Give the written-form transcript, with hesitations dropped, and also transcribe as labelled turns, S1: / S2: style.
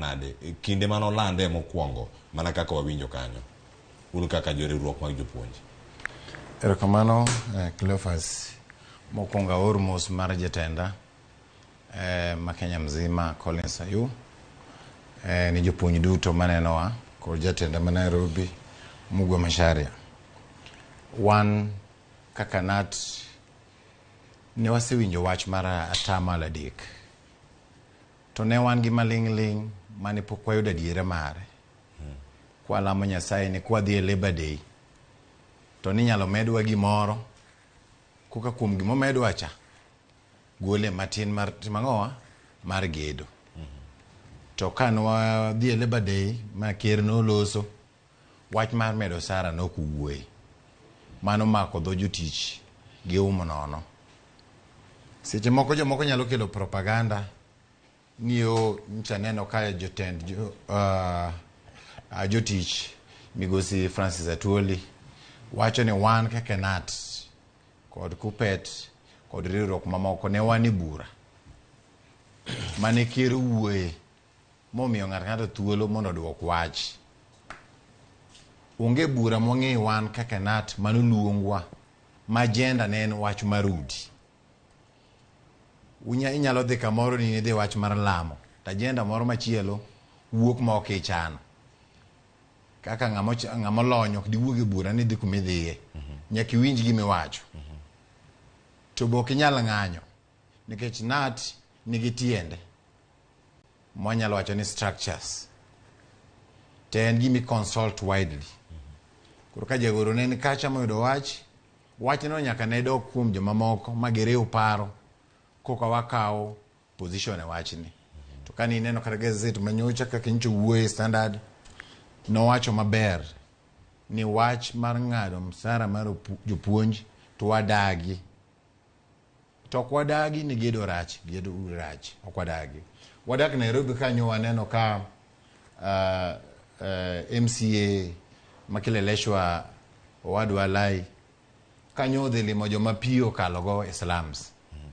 S1: nade e kinde mane olande mokwongo mana kaka wawinjo kanyo un kaka joriwruok mag jopuonj?
S2: Erokamano Cleophas. Mokwongo aor mos mar jatenda ma Kenya mzima Collins Ayu ni jopuonj duto manenowa kod jatenda ma Nairobi Mugwe Macharia. Wan kaka KNUT ne wasewinjo wach mar 3% to ne wan gi maling'ling' mane pok wayudo adiera mare. Kwalamo Nyasaye ni kwadhi e Labor Day to ninyalo medwa gimoro koka kuom gimomedwa cha gole matin mar timo ang'owa mar gedo. To ka nwadhi e Labor Day ma ker noloso wach mar medo osara nok owuoye. Mano mako dho jotich gi um nono. Seche moko jomoko nyalo kelo propaganda ni o nyocha neno ka jotend jotich migosi Francis Atwoli wacho ni wan kaka KNUT kod KUPPET kod riwruok mamoko ne wan e bura mane ker owuoye momiyo ng'ato ng'ato thuolo mondo oduok wach. Onge bura mwang'eyo wan kaka KNUT manoluongwa ma agenda ne en wach mar udi. Inyalo dhi kamoro ni idhi wach mar lamo to agenda moro machielo wuok ma ok ichano. Kaka ng'ama olony ok diwuog e bura ni idhi kuma idhiye. Nyaka iwinj gima iwacho. To be ok inyal ng'anyo nikech KNUT nigi tiende mwanyalo wacho ni structures. To en gima i consult widely. Koro ka jagoro ne ni kacha moyudo wach, wachno nyaka ne dok kuom jomamoko ma giriw paro koka wakawo position e wachni. To ka nineno kata gazet manyocha kaka nyocha owuoye Standard, nowacho maber ni wach mar ng'ado msara mar jopuonj to wadagi. To ok wadagi ni gedo rach, gedo rach, ok wadagi. Wadak Nairobi kanyo waneno ka MCA ma Kileleshwa owadwa Lai kanyo odhi limo joma pi okalogo e slums.